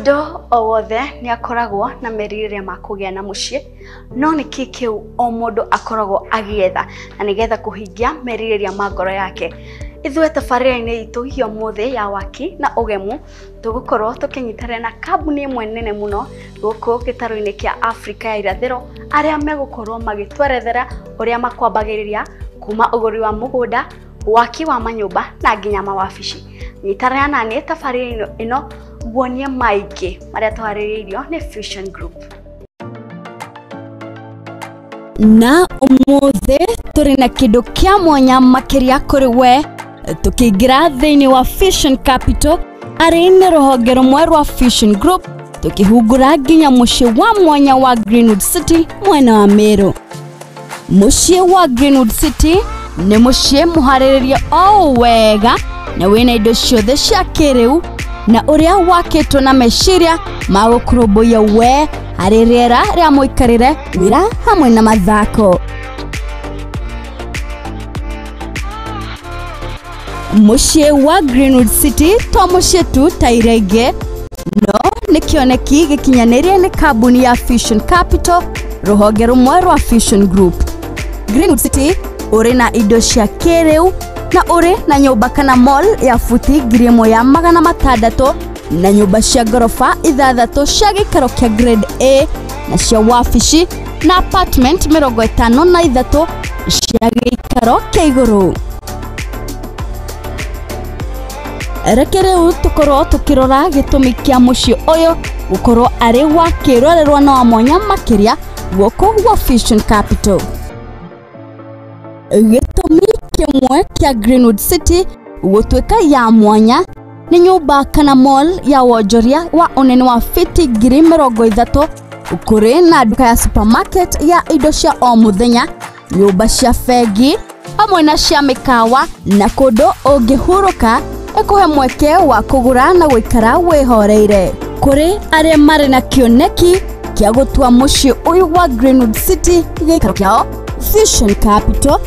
Mũndũ o wothe nĩ akoragwo na merirĩria ma kũgĩa na mũciĩ, no nĩ kĩĩ kĩu o mũndũ akoragwo agĩetha na nĩgetha kũhingia merirĩria ma ngoro yake. Ithuĩ tabarĩra-inĩ itũ ya ũmũthĩ ya waki na ũgemu tũgũkorwo tũkĩnyitanĩra na kambuni ĩmwe nene mũno gũkũ gĩtarũ-inĩ kĩa Afrika ya irathĩro, arĩa megũkorwo magĩtwerethera ũrĩa makwambagĩrĩria kuma ũgũri wa mũgũnda, waki wa manyũmba na nginya mawabici. Nyitanĩra na niĩ tabarĩra-inĩ ĩno nguonie maingĩ marĩa twarĩrĩirio nĩ Fusion Group. Na ũmũthĩ tũrĩ na kĩndũ kĩa mwanya makĩria kũrĩ we, tũkĩingĩra thĩinĩ wa Fusion Capital arĩ nĩ rũhonge rũmwe rwa Fusion Group, tũkĩhungura nginya mũciĩ wa mwanya wa Greenwood City mwena wa Meru. Mũciĩ wa Greenwood City nĩ mũciĩ mũharĩrĩrie o wega na wĩna indo ciothe cia kĩrĩu na ũrĩa wakĩtwo na meciria ma gũkũrũmbũiya we harĩ rĩera rĩa mũikarĩre, wĩra hamwe na mathako. Mũciĩ wa Greenwood City to mũciĩ tu ta iria ingĩ, no nĩ kĩoneki gĩkinyanĩrie nĩ kambuni ya Fusion Capital, rũhonge rũmwe rwa Fusion Group. Greenwood City ũrĩ na indo cia kĩrĩu na ũrĩ na nyũmba kana mall ya futi 1600 na nyũmba cia ngoroba 6 cia gĩikaro kĩa grade A na cia wabici na apartment 53 cia gĩikaro kĩa igũrũ. Reke rĩu tũkorwo tũkĩrora gĩtũmi kĩa mũciĩ ũyũ gũkorwo arĩ wa kĩrorerwa na wa mwanya makĩria gũkũ gwa Fusion Capital. Gĩtũmi kĩmwe kĩa Greenwood City gũtuĩka ya mwanya nĩ nyũmba kana mall ya wonjoria wa ũnene wa fiti 30,000, kũrĩ na nduka ya supermarket ya indo cia o mũthenya, nyũmba cia bengi hamwe na cia mĩkawa na kũndũ ũngĩhurũka ĩkũhe mweke wa kũgũra na gũikara wĩhoreire. Kũrĩ arĩa marĩ na kĩoneki kĩa gũtua mũciĩ ũyũ wa Greenwood City gĩikaro kĩao, Fusion Capital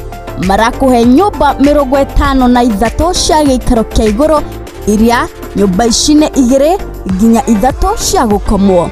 marakũhe nyũmba 53 cia gĩikaro kĩa igũrũ, iria nyũmba ici nĩ 2 nginya 3 cia gũkomwo.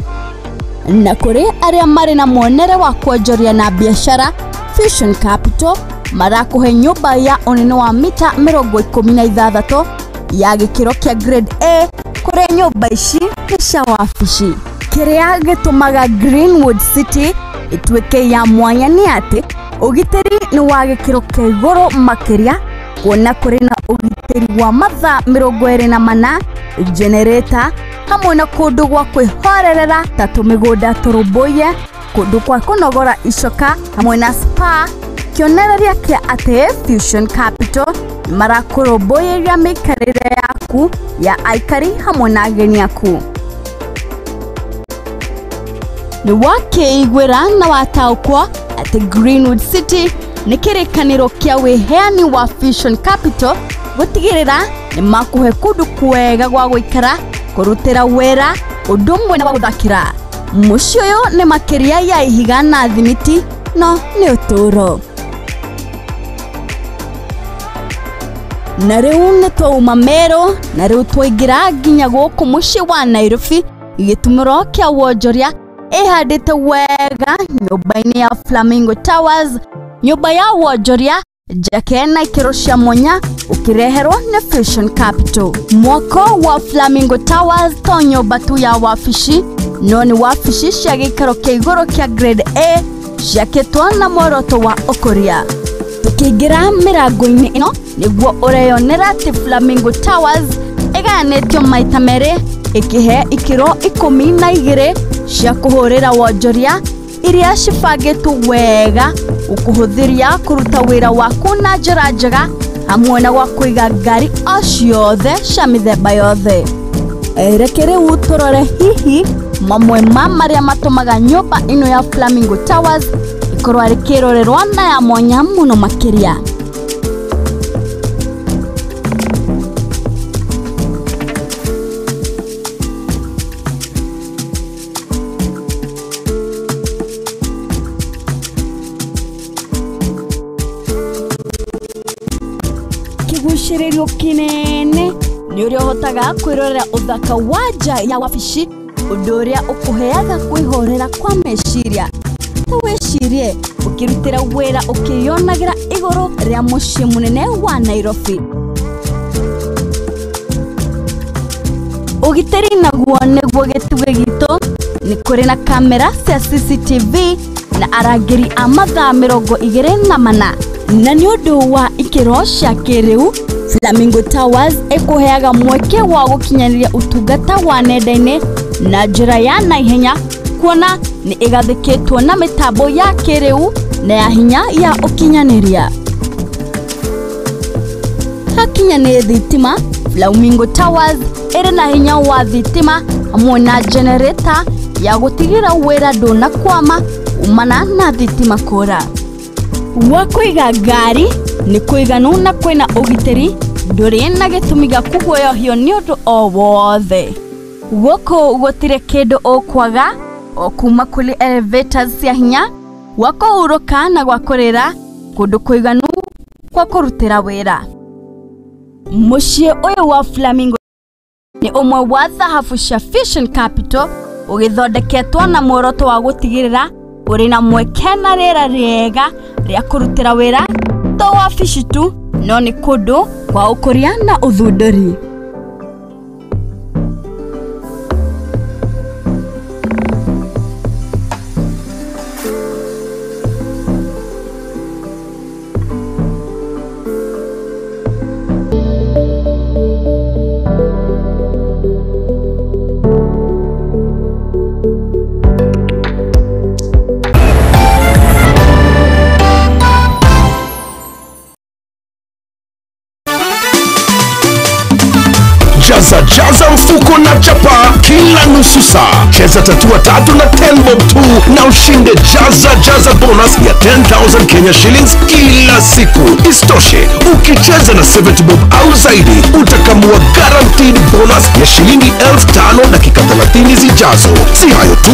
Na kũrĩ arĩa marĩ na muonere wa kuonjoria na biacara, Fusion Capital marakũhe nyũmba ya ũnene wa mita 16 ya gĩkĩro kĩa grade A, kũrĩa nyũmba ici nĩ cia wabici. Kĩrĩa gĩtũmaga Greenwood City ĩtuĩke ya mwanya nĩ atĩ ũgitĩri nĩ wa gĩkĩro kĩa igũrũ makĩria, kuona kũrĩ na ũgitĩri wa mathaa 24, generator hamwe na kũndũ gwa kwĩhorerera ta tũmĩgũnda tũrũmbũiye, kũndũ kwa kũnogora icoka hamwe na spa, kĩonereria kĩa atĩ Fusion Capital marakũrũmbũyĩria mĩikarĩre yaku ya aikari hamwe na ageni aku. Nĩ wakĩiguĩra na wataũkwo atĩ Greenwood City nĩ kĩrĩkanĩro kĩa wĩheani wa Fusion Capital gũtigĩrĩra nĩ makũhe kũndũ kwega gwa gũikara, kũrutĩra wĩra, ũndũ ũmwe na wa gũthakĩra. Mũciĩ ũyũ nĩ makĩria ya ihiga na thimiti, no nĩ ũtũũro. Na rĩu nĩ twauma Meru, na rĩu twaingĩra nginya gũkũ mũciĩ wa Nairobi, gĩtumũro kĩa wonjoria ĩhandĩte wega nyũmba-inĩ ya Flamingo Towers, nyũmba ya wonjoria njake na ikĩro cia mwanya ũkĩreherwo nĩ Fusion Capital. Mwako wa Flamingo Towers to nyũmba tu ya wabici, no nĩ wabici cia gĩikaro kĩa igũrũ kĩa grade A ciakĩtwo na muoroto wa ũkũria. Tũkĩingĩra mĩrango-inĩ ĩno nĩguo ũreyonera atĩ Flamingo Towers ĩgayanĩtio maita merĩ, ĩkĩhe ikĩro 12 cia kũhũrĩra wonjoria iria cibangĩtwo wega gũkũhũthĩria kũruta wĩra waku na njĩra njega hamwe na gwa kũiga ngari o ciothe cia mĩthemba yothe. Reke rĩu tũrore hihi mamwe ma marĩa matũmaga nyũmba ĩno ya Flamingo Towers ĩkorwo arĩ kĩrorerwa na ya mwanya mũno makĩria. Kĩgucĩrĩrio kĩnene nĩ ũrĩa ũhotaga kwĩrorera ũthaka wa nja ya wabici Ũndũ ũrĩa ũkũheaga kwĩhorera kwa meciria. Ta wĩcirie ũkĩrutĩra wĩra ũkĩyonagĩra igũrũ rĩa mũciĩ mũnene wa Nairobi. Ũgitĩri naguo nĩguo gĩtugĩ gitũ. Nĩ kũrĩ na kamera cia CCTV na arangĩri a mathaa 24. Na nĩ ũndũ wa ikĩro cia kĩrĩu, Flamingo Towers ĩkũheaga mweke wa gũkinyanĩria ũtungata wa nenda-inĩ na njĩra ya naihenya, kuona nĩ ĩgathĩkĩtwo na mĩtambo ya kĩrĩu na ya hinya ya ũkinyanĩria. Hakinya nĩ thitima, Flamingo Towers ĩrĩ na hinya wa thitima hamwe na generator ya gũtigĩra wĩra ndũnakwama umana na thitima kũra. Gwa kũiga ngari nĩ kũiganu na kwĩna ũgitĩri, ndũrĩ na gĩtũmi gĩa kũguoyohio nĩ ũndũ o wothe. Gũkũ gũtirĩ kĩndũ ũkwaga, o kuma kũrĩ elevators cia hinya, gwa kũhurũka na gwa kũrĩra, kũndũ kũiganu kwa kũrutĩra wĩra. Mũciĩ ũyũ wa Flamingo nĩ ũmwe wa thahabu cia Fusion Capital, ũgĩthondeketwo na muoroto wa gũtigĩrĩra ũrĩ na mweke na rĩera rĩega rĩa kũrutĩra wĩra, to wabici tu, no nĩ kũndũ kwa ũkũria na ũthundũri. Jaza jaza mfuko na chapa kila nusu saa. Cheza tatua 3 na 10 bob tu na ushinde jaza jaza bonus ya 10,000 Kenya shillings kila siku. Isitoshe, ukicheza na 70 bob au zaidi utakamua guaranteed bonus ya shilingi 5,000 dakika 30 zijazo. Si hayo tu,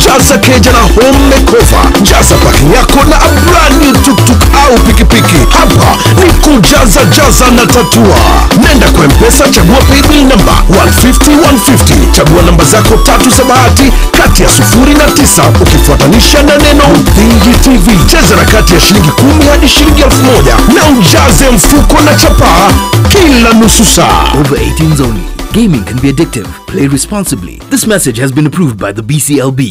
jaza keja na home makeover, jaza parking yako na a brand new tuktuk au pikipiki. Hapa ni kujaza jaza na tatua. Nenda kwa M-Pesa, chagua paybill number 150 150. Chagua namba zako 3 za bahati kati ya 0 na 9 ukifuatanisha na neno Muthingi TV. Cheza na kati ya shilingi 10 hadi shilingi 1,000 na ujaze mfuko na chapaa kila nusu saa. Over 18s only. Gaming can be addictive. Play responsibly. This message has been approved by the BCLB.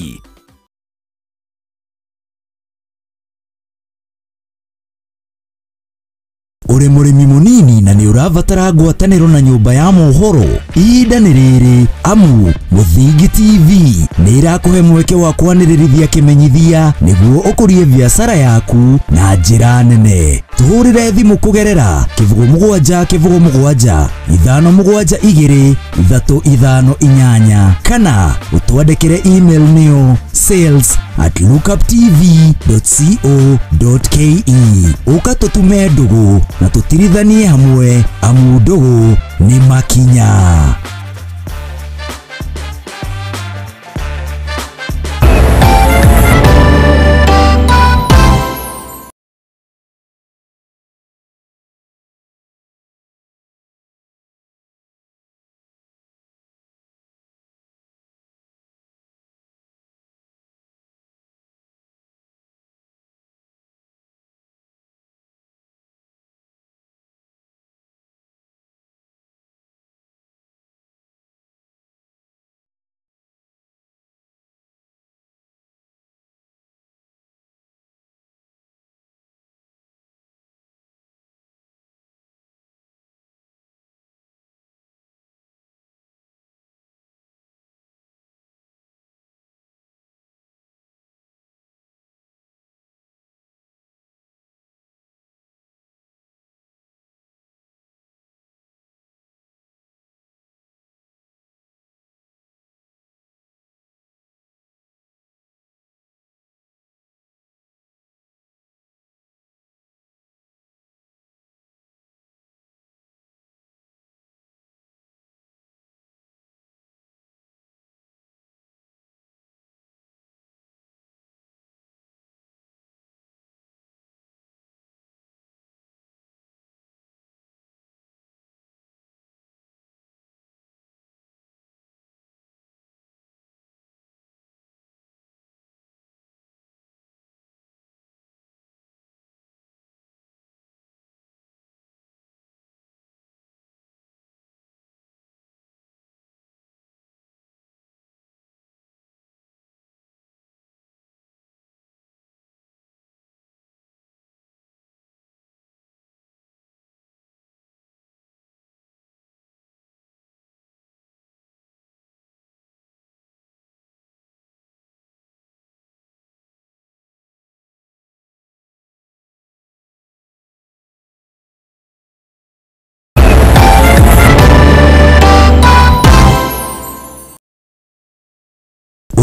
Uri mũrĩmi mũnini na nĩ ũrabatara ngwatanĩro na nyũmba ya mohoro, ihinda nĩ rĩrĩ, amu Muthingi TV nĩ ĩrakũhe mweke wa kwanĩrĩrithia kĩmenyithia nĩguo ũkũrie biacara yaku na njĩra nene. Tũhũrĩre thimũ kũgerera 07 07 572 358 kana ũtwandĩkĩre email nĩyo sales@lookuptv.co.ke. Ũka tũtume ndũgũ na tũtirithanie hamwe, amu ndũgũ nĩ makinya.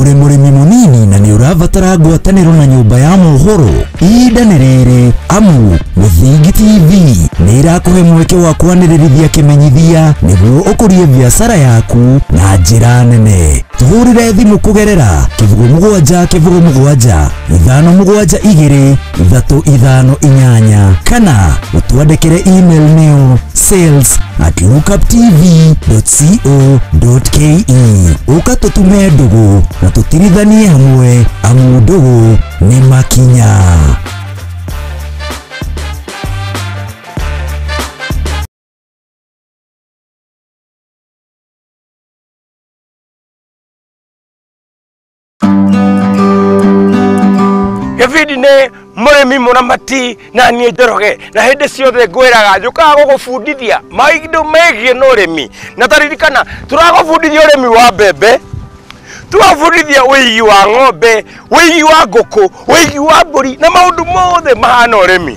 Ũrĩ mũrĩmi mũnini na nĩ ũrabatara ngwatanĩro na nyũmba ya mohoro, ihinda nĩ rĩrĩ, amu Mũthingi TV nĩ ĩrakũhe mweke wa kwanĩrĩrithia kĩmenyithia nĩguo ũkũrie biacara yaku na njĩra nene. Tũhũrĩre thimũ kũgerera 07 07 5 7 2 3 5 8 kana ũtwandĩkĩre email nĩyo sales@lookuptv.co.ke. Ũka tũtume ndũgũ na tũtirithanie hamwe, amu ndũgũ nĩ makinya. Gĩbindi nĩ Mũrĩmi Mũramati na niĩ Njoroge, na hĩndĩ ciothe ngwĩraga njũkaga gũgũbundithia maũndũ megiĩ na ũrĩmi, na taririkana tũragũbundithia ũrĩmi wa mbembe, tũgabundithia ũigi wa ng'ombe, ũigi wa ngũkũ, ũigi wa mbũri na maũndũ mothe mahana ũrĩmi.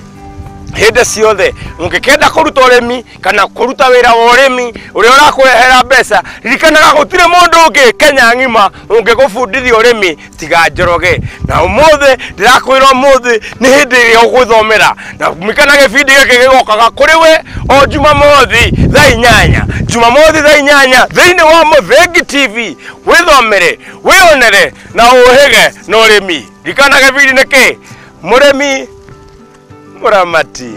Hĩndĩ ciothe ũngĩkenda kũruta ũrĩmi kana kũruta wĩra wa ũrĩmi ũrĩa ũrakũrehera mbeca, ririkanaga gũtirĩ mũndũ ũngĩ Kenya ng'ima ũngĩgũbundithia ũrĩmi tiga Njoroge. Na ũmũthĩ ndĩrakwĩra ũmũthĩ nĩ hĩndĩ ĩrĩa ũgwĩthomera, na ririkana gĩbindi gĩkĩ gĩgokaga kũrĩ we o Jumamothi thaa 8, Jumamothi thaa 8 thĩinĩ wa Mũthingi TV. Wĩthomere, wĩonere na ũhĩge na ũrĩmi. Ririkana gĩbindi nĩ kĩ? Mũrĩmi Mũramati.